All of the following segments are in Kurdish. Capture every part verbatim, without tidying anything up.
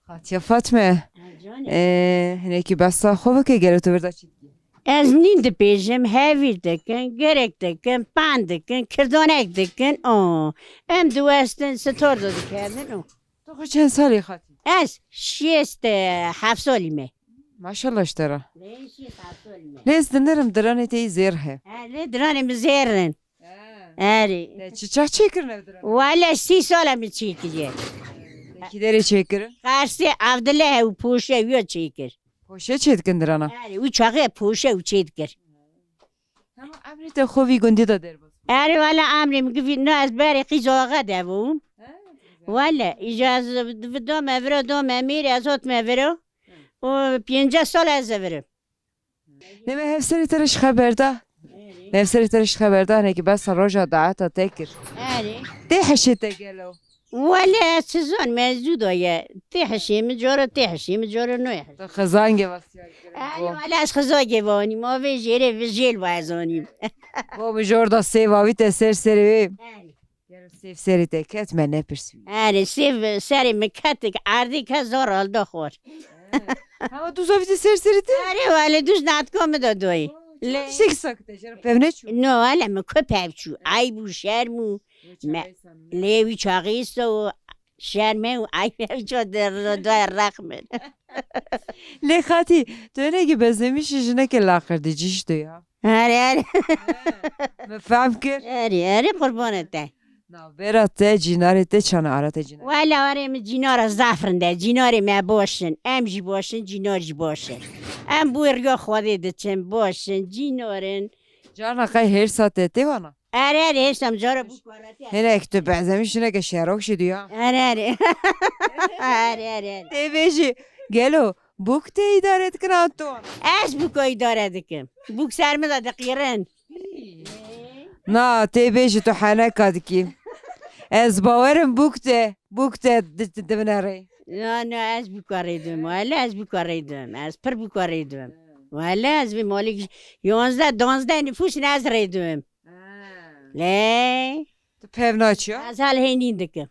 Qatiya Fatme, e, hinekî behsa xwe bike, gelo tu vir de çi dikî? Ez nîn dipêjim, hevîr dikin, gerek dikin, pan dikin, kirdonek dikin, o. Em diwestin, sitordo dikevin, o. Tu xwe çend salî Xatî? Ez şêst heft salî me. Maşallah ji te re. Lê şêst heft salî me. Lê ez dinirim diranê te yî zêr he. He, lê diranê min zêr in. He. Erê. Te çi çax çêkirin ev diranê? Wele sî sal e min çêkiriye. Te kî derê çêkirin? Qersê Evdile ew poşe wî çêkir. Poşe çêdikin dirana? Erê, wî çaxê poşe ew çêdikir. Hema emrê te xwe vî gundî de derbas bû? Erê, wele emrê min givî, no ez berê qîz axa de bûm. He, güzel. Wele, îca ez dome viro, dome mîr, ez hotme viro. Hı. Û pêncî sal ez virim. Ne me hevserê te re ji xeber da. Erê. Me hevserê te re ji xeber da, hinekî behsa roja daeta te kir. Erê. Tê hişê te gelo? Wele ez çi zanim, ez zû daye. Tê hişê min coro, tê hişê min coro noye. Tu xizangê vastiyar kirin. Erê, wele ez xizangê vanîm, ma vê jêrê vê jêl va ez zanîm. Bo min jor da sêv avî te ser serê wê. Erê. Gelo sêv serê te ket, me nepirsî wî. Erê, sêv serê min ketik, erdî ke zor aldo xor. He. Hema dûz avî te ser serê te? Erê, wele dûz natka min de doyî. Lê tiştekî sakit e, jera pev neçû? No, hele min ku pev çû? Eyb û şerm û me-, lê wî çaxî îsto û şerme û eyb ev ço de ro-, doyê rex min. Lê Xatî, tu hinekî bezemîşî, jineke laqir dî, cî ji tu ya. Erê, erê. He, min fehm kir. Erê, erê, qurbana te. Navbera te, cînarê te çan e, ara te cînar? Wele arê min cînara zaf rind e, cînarê me baş in, em jî baş in, cînar jî baş in. Em bo riya Xwedê diçin, baş in, cînar in. Carna qey hêrsa te tê wana? Erê, erê, hêrsa min cara bûka re tê. Hinek tu bezemîş, hineke şerok jî duya. Erê, erê. Erê, erê, erê. Tê bêjî, gelo bûk tê îdare dikin an tu? Ez bûka îdare dikim. Bûk ser min de diqîrin. Na, tê bêjî tu heneka dikî. Ez bawerim bûk te, bûk te di-, di-, divinere. Na, na, ez bûka rê dibim. Wele ez bûka rê dibim. Ez pir bûka rê dibim. Wele ez vê malê yonzdeh, donzdeh nifûs in ez rê dibim. Ha. Lê. Tu pev naçiya? Ez hal hênîn dikim.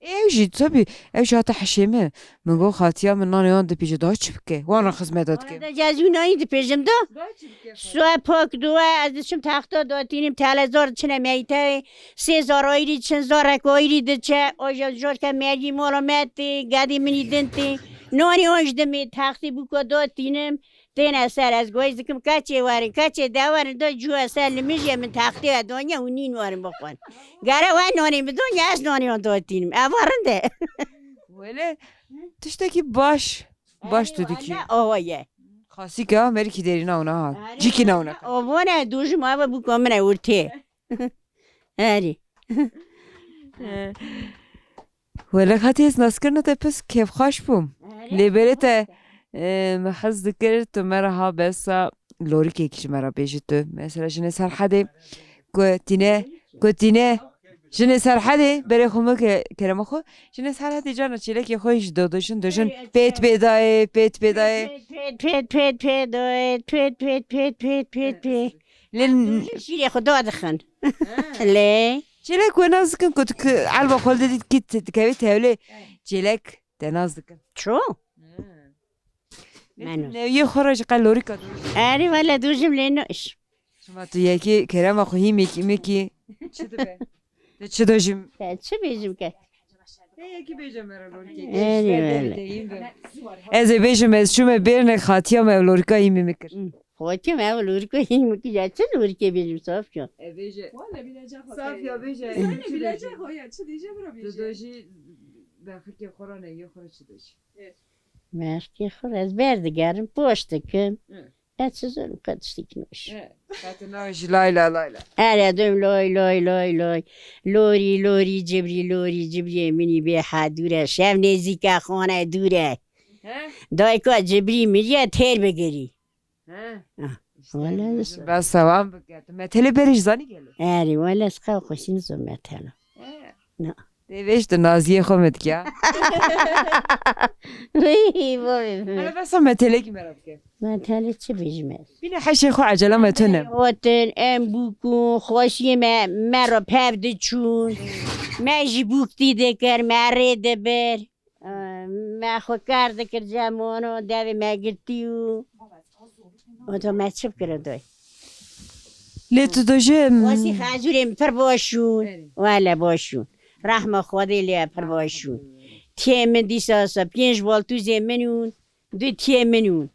Ew jî, tabî, ew jî hate hişê min. Min got, Xatiya min nanê wan dipêje, daha çi bike? Wan re xizmeta dike. Arada cezûnayî dipêjim da. Daha çi bike? Suwe pak duwe, ez diçim texta datînim, telezor diçine meyteyê. Sê zar ayrî diçin, zarek ayrî diçe. Oja jorke mergî mola me tê, gedî minî din tê. Nanê wan ji dimê textê bûka datînim. Têne ser, ez guhêz dikim, keçê werin, keçê de werin, da cû ser li min jê min textê we danya û nîn werin bixwin. Gere we nanê min danya, ez nanê wan datînim. Eva rind e. Wele, tiştekî baş, baş tu dikî. Erê, wele, awa ye. Xasîka merikî derîna wina ha. Erê, cîkî na wina. Awa ne, dû ji ma ve bûka min e urtê. Erê. Wele Xatî, ez naskirina te pis kêfxweş bûm. Erê. Lê berê te, e, me hez dikir, tu me re ha behsa lorîkekî ji me re bêjî tu. Mesela jinê Serhedê ku tîne, ku tîne jinê Serhedê berê xwe min ke-, kerema xwe, jinê Serhedê carna çêlekê xwe jî do dojin, dojin pêt pê dayê, pêt pê dayê. Pêt, pêt, pêt, pêt, pêt, pêt, pêt, pêt, pêt, pêt, pêt, pêt. Lê şîrê xwe dadixin. Ha. Lê. Çêlek we nas dikin ku tu ki elba xwe li dît kî te-, dikevî tevlê. Çêlek te nas dikin. Ço? Ha. Lê tu newiyê xwe re ji qe lorîka dû. Erê wele dûjim lê no iş. Şima tu yekî kerema xwe hî mekî mekî çi dibe? Te çi dojim? Te çi bêjim ke? Te yekî bêje me re lorîkê. Erê wele. Ez ê bêjim, ez çûme bêrine Xatiya me ev lorîka hîmî min kir. Hı. Xatiya me ev lorîka hîmî min kir. Ya çi lorîkê bêjim Safya? E bêje. Safya bêje. Sen bile çi hoya, çi diyece bira bêje. Tu dojî berxikê xwe re, neyê xwe re çi dojî? Mertê xwe ez ber digerim, poş dikim. Hı. Ez çi zanim, qe tiştekî nûş. He, qe tu nayê jî lay la lay la. Erê dûm loy loy loy loy. Lorî lorî cibrî, lorî cibriyê minî bê he dûr e. Şev nêzîk e, xane dûr e. He? Dayika cibrî miriye têr bigirî. He? Ah, işte, wele bes. Bes sewan bike. Tu metelê berê jî zanî gelo? Erê, wele ez qe xweşî nizom metela. He. Na. Tê vêj tu naziyê xwe min dikiya. Wî, bo bê. Hele besa metelekî me re bike. Metele çi bêjim ez? Bîne heşê xwe, ecela me tune. Gotin, em bûkûn, xweşiyê me, me re pev diçûn. Me jî bûk tî dikir, me rê dibir. Em, Me xwe kar dikir cem wan û devê me girtî û oto me çi bikirin doy. Lê tu dojê Wasî xecûrê min pir baş ûn. Wele baş ûn. Rehma Xwedê lê pir baş ûn. Tiyê min dîsa se pênc baltûzê min ûn. Du tiyê min ûn.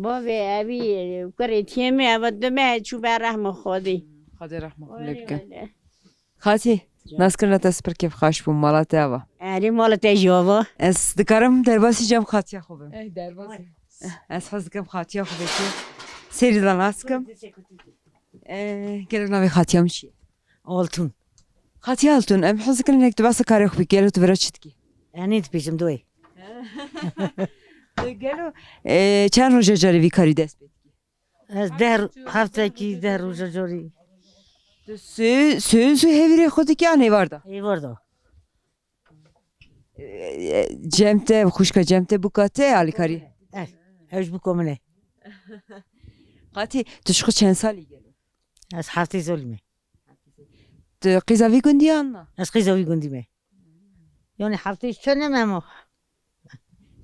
Bavê evî kurê tiyê min eva du meh çû ber rehma Xwedê. Xwedê rehma xwe lê bike. Wele. Xatî, naskirina te spir kêfxweş bû, mala te ava. Erê, mala te jî ava. Ez dikarim derbasî cem xatiya xwe bim? Eh, derbasî. Eh, ez hez dikim xatiya xwe bêjim. Serî de nas kim. Eh, gelo navê xatiya min çi ye? Altun. Xatiya Altun, em hez dikin hinek tu behsa karê xwe bikî, gelo tu vira çi dikî? Enî dibêjim doyê. Gelo, eh, çend roja carê vî karî dest pê dikî? Ez deh ro-, heftekî deh roja carî. Tu sê, sê, sê hevîrê xwe dikî an êvar de? Êvar de. E, cem te, xwişka cem te, bûka te alîkarî? Eh, ew ji bûka min e. Xatî, tu ji xwe çend salî gelo? Ez heftê salî me. Tu qîza vî gundî an na? Ez qîza vî gundî me. Yani heftê çend ne memo.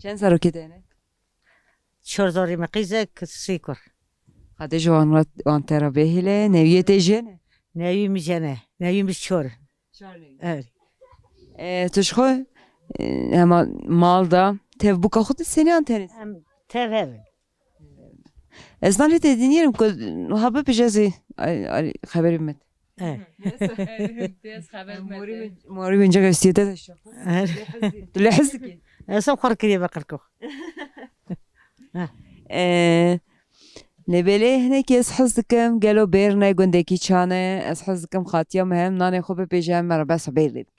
Çend zarokê te ne? Çar zarê me qîzek, sê kur. Xwedê ji wan re, wan te re bêhîle, newiyê te jê ne? Newiyê min jê ne. Newiyê min çar. Çar newiyê. Evet. E, tu ji xwe, e, hema mal da, tev bûka xwe tu seniyan tenê? Em tev hevin. Ez nanê te dinêrim ku ha bipije zî, ay, ay, xeberî min. E. Dês xeber Morî min, morî min cega stiyete de şo. E. Tu lê hez dikî? Ez xwe kiriye be qirko. E, lê belê hinekî ez hez dikim, gelo bêr ne gundekî çane, ez hez dikim xatiya me hem nanê xwe bipêje hem me re bes bêr lê bike.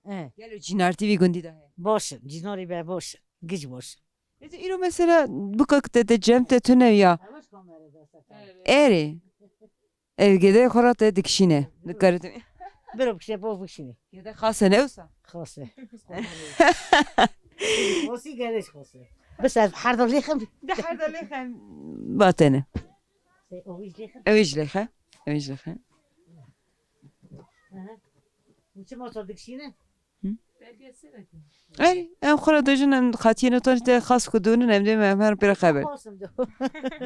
E. Gelo cînartî vî gundî de heye? Baş in, cînarî be baş in, giş baş in. Lê tu îro mesela bûka te, te cem te tune ya. Erê. Ev gede xwe ra te dikişîne. Dikare tu. Biro bikişe, bo bikişîne. Gede xase ne wisa? Xase. Xasî geleş xase. Bes ev her da lêxim. De her da lêxim. Batene. Ew îj lêxim. Ew îj lêxe. Ew îj lêxe. Aha. Bu çi masa dikişîne? Hı? Ey, em xwe re dojin, em xatiyên otan te xas ku dûnin, em dê me em her pêre xeber. Xasim do.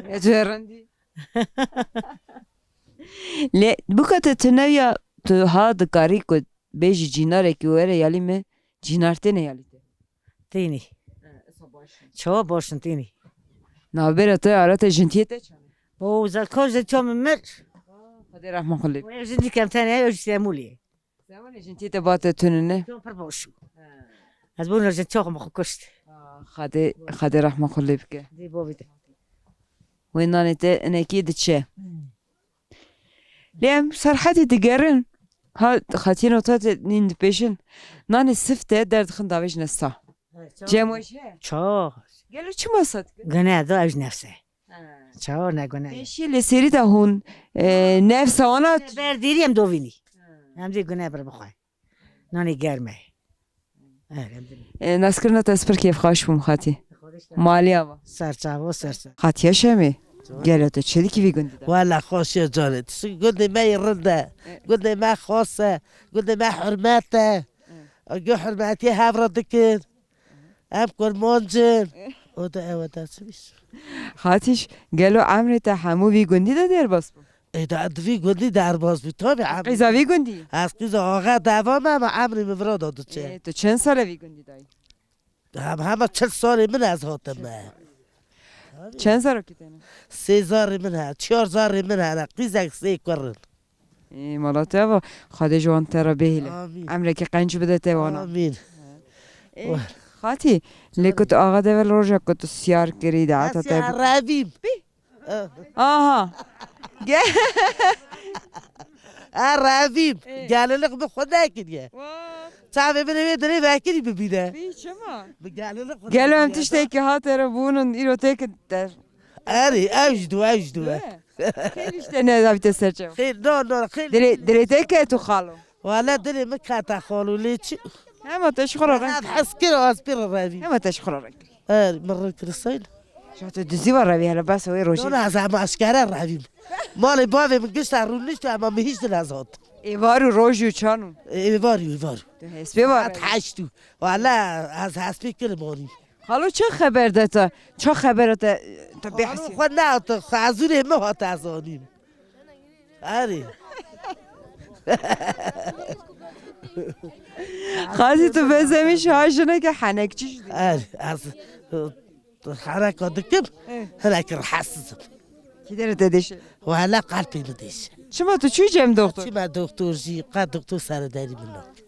Ez wê rendî. Lê bûka te tu newiya tu ha dikarî ku bêjî cînarekî were yalî me, cînar têne yalî te? Tênî. Çawa başin tênî. Navbera te ara te jintiyê te çawa? O zelkar jê çawa min mir. Xwedê rehma xwe lê. Wê jin dikem tene, ew ji Stemûlê. Sewanê jin tê te bate tunine? Çon pir baş bû. He. Ez bûna jin çaxim xwe kuşt. Ah, Xwedê, Xwedê rehma xwe lê bike. Dê bavê te. Wê nanê te inekî diçe. Hmm. Lê em Serhedê digerin. Ha, xatiyên ota te nîn dipêşin. Nanê sifte derdixin davêjine sa. He, çax. Cem we jî he? Çax. Gelo çima sa dikin? Gune do ew ji nefse. Ha. Çawa ne gune? Pêşî li serî de hûn, e, nefsa wana Ber dêrî em dovînî. Ha. Em dê gune bir bixwe. Nanê germ e. Evet, em dê. E, naskirina te ez pir kêfxweş bûm xatî. Malî ava. Ser çavo, ser ser. Xatiya Şemê. Gelo tu çi dikî vî gundî de? Wela xweşiya canê. Tu gundê me yê rind e. E. Gundê me xas e. Gundê me hurmet e. E. Gu hurmetiyê hev re dikin. Em kurmanc in. O da ew e, da çi bîs? Xatîş, gelo emrê te hemû vî gundî de derbas bû? Ê, da di vî gundî derbas bû, tabii, em. Qîza vî gundî? Ez qîza axa deva me, ama emrê min vira da diçe. Ê, tu çend sal e vî gundî dayî? Hem, hema çil salê min ez hatime. Çend zarokî te ne? Sê zarê min hene, çar zarê min hene, qîzek sê kur in. Ê, mala te ava, Xwedê ji wan te re bihêle. Amîn. Emrekî qenc bide te wana. Amîn. Ê, Wah. Xatî, lê ku tu axa devel roja ku tu siyar kirî de, heta te Siyar revîm. Bî. Aha. Ge- E, revîm. Ê. Geliniq bi xwe nekiriye. Wah. Çavê min ê wê dirê vekirî bibîne. Bî, çima? Bi geliniq xwe Gelo em nekiriye. Tiştekî hate re bûnin, îro têkin der. Erê, ew ji dû, ew ji dû. Xêr işte ne davîte ser çav. Xêr, no, no, xêr. Dirê, dirê te ke tu xalo. Wala dirê min kata xalo lê çi? Hema te ji xwe re reng. Ez hez kir, ez pir revî. Hema te ji xwe re reng. Er, min reng kir sayın. Şato dizî var revî hele bas wê rojî. No, no, ez hema aşkere revîm. Malê bavê min gişta rûnişt, ama min hiç din ez hat. Êvar û roj û çan û. Êvar û, êvar û. Tu hespê var. Saet heşt û. Wala ez hespê kirim anî. Xalo, çi xeber de te? Çi xeber te, te behsî? Xwe ne te, xezûrê min hat ez anîm. Erê. Xazî, tu bezemîş ha jineke henekçî jî. Erê, ez, e, hereka dikim, Eh. Hinek rahatsizim. Kî dere te dêşe? Wala qelpê min dêşe. Çima tu çû cem doktor? Çima doktor jî, qe doktor serederî min nake.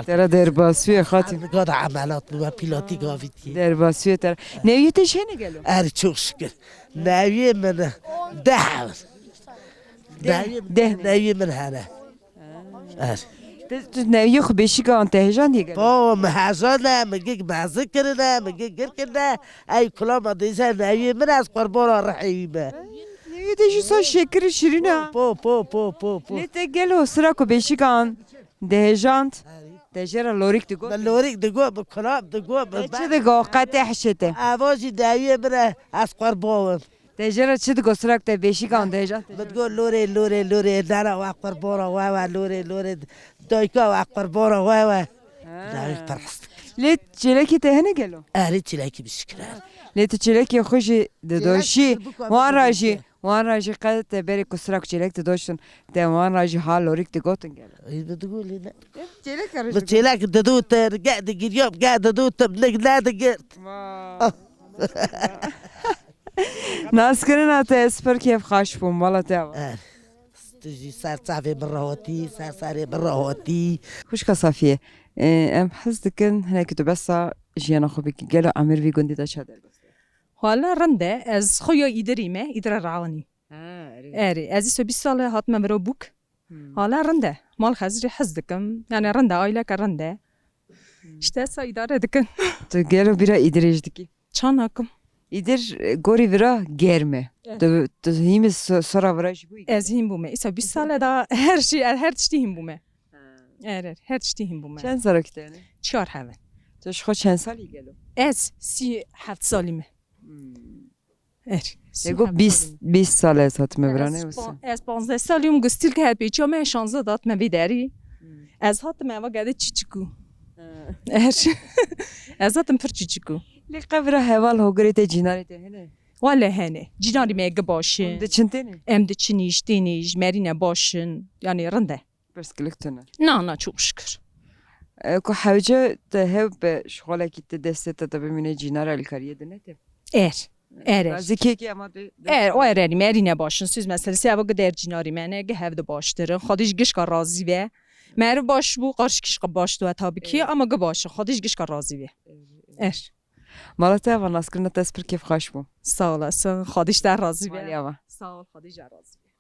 Te re derbasî ye xatî. Gada emelat bû, me pîlatî gavîtî. Derbasî ye te re. Newiyê te jî hene gelo? Erê, çok şükür. Newiyê min deh hebin. Deh. Newiyê min, deh. Newiyê min hene. Er. Tu, tu newiyê xwe beşîka an te hejandî gelo? Po, min hejane, min gik mezin kirine, min gik gir kirine. Ey kulama dêze newiyê min, ez qurbana rihê wî me. Newiyê te jî sa şekir û şirîn e. Po, po, po, po, po. Lê te gelo sira ku beşîka an dihejand, te jê re lorîk digot? Min lorîk digot, min kulam digot, min... Te çi digot, qe te hişê te? Eva jî newiyê min e, ez qurban wim. Te jê re çi digot, sira ku te beşîka an dihejand? Min digot, lorê, lorê, lorê, nana we qurbana we we, lorê, lorê, dayika we qurbana we we. Ha. Dawî perest. Lê çêlekî te hene gelo? Erê, çêlekî bişikir. Lê tu çêlekê xwe jî didoşî, wan ra jî, wan ra jî qe te berê ku sira ku çêlek didoştin, te wan ra jî ha lorîk digotin gelo? Ey, min digot lê ne. Çêlek re. Min çêlek didotin, ge digiriyam, ge didotim, nik nedigirt. Vay. Ah. Naskirina te ez pir kêfxweş bûm, mala te ava. Eh, tu jî ser çavê min re hatî, ser serê min re hatî. Xwişka Safiye, e, em hez dikin hinekî tu behsa jiyana xwe bikî. Gelo emir vî gundî de ça derbas kir? Wala rind e, ez xwe ya Îdirî me, Îdira Rewanî. Ha, erê. Erê, ez îso bîst sal e hatime vira bûk. Hmm. Hala rind e. Mal xezirê hez dikim. Yani rind e, aileke rind e. Hmm. İşte sa idare dikin. Tu gelo bîra Îdirê jî dikî? Ça nakim. Îdir, e, gorî vira germ e. Evet. Tu, tu hîmî so-, sora vira jî bûyî? Ez hîn bûme. Îsa bîst sal e da her şey, her tiştî hîn bûme. Ha. Er, er, her tiştî hîn bûme. Çend zarokî te hene? Çar hevin. Tu ji xwe çend salî gelo? Ez sî heft salî me. Hmm. Er. Te got bîst, bîst sal ez hatime vira, ne wisa? Ez pa-, ez panzdeh salî bûm, gustil ke hepêçiya me şanzde de hatime vê derî. Hmm. Ez hatime eva gede çiçikû. Ha. Er. Ez hatim pir çiçikû. Lê qe vira heval hogirê te, cînarê te hene? Wale hene. Cînarî me gi baş in. Hûn diçin têne? Em diçin îş, têne îş, merîne baş in. Yani rind e. Pirsgirêk tune. Na, na, çok şükür. E, ku hewce te hev be şixulekî te destê te de bimîne cînara alîkariyê de ne te? Er. Er, er. Razî kekî ama de, de Er, o er, er, merî ne başin. Söz meselesi eva gider cînarî me ne, gi hev de baştirin. Xwedî ji gişka razî be. Meriv baş bû, qarşikî jî baş dibe tabii ki, Ê. Ama gi baş in. Xwedî ji gişka razî be. Ê, ê. Er. Mala te ava naskirina te ez pir kêfxweş bûm. Sağ olasın. Xwedî ji te razî be. Malî ava. Sağ ol, Xwedî ji te razî be.